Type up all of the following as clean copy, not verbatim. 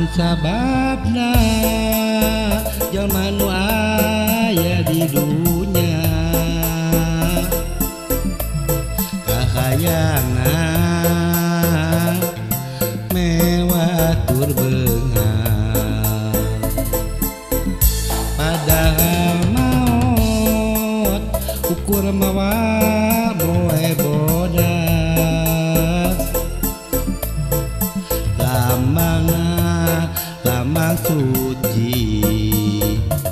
Naon sababna jalma nu aya di dunya kahayangna mewah tur beunghar, padahal maot ukur mawa moe bodas. Lambangna lambang suci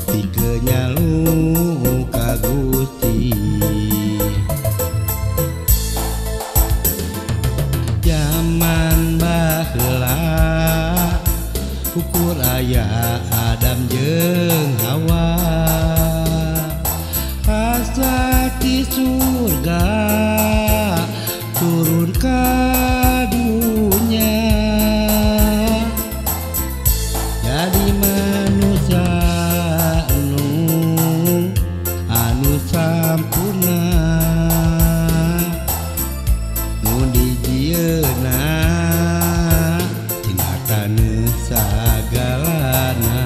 tikeunyalu ka Gusti. Jaman baheula ukur aya Adam jeung Hawa, asa ti surga turun ka dunya, jadi manusia anu sampurna, nu dijieunna tina taneuh sagalana.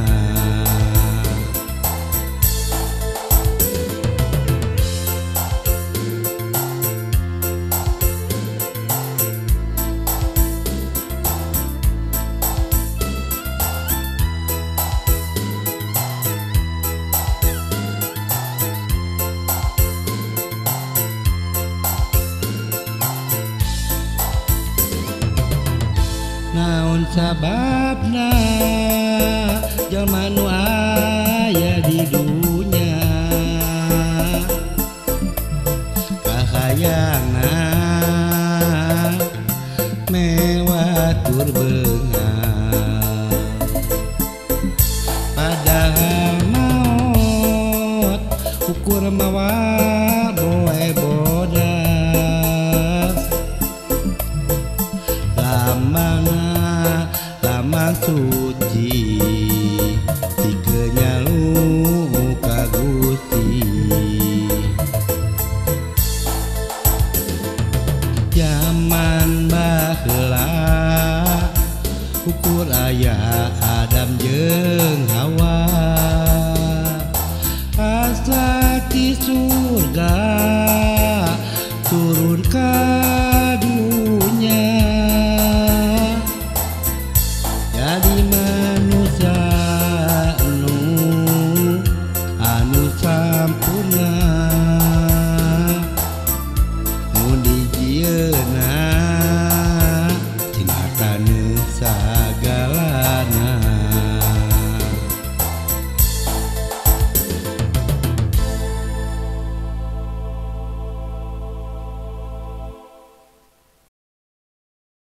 Naon sababna jalma nu aya di dunya kahayangna mewah tur beunghar, padahal maot ukur mawa moe bodas. Lambangna lambang suci tikeunyalu ka Gusti. Jaman baheula ukur aya Adam jeung Hawa, asa ti surga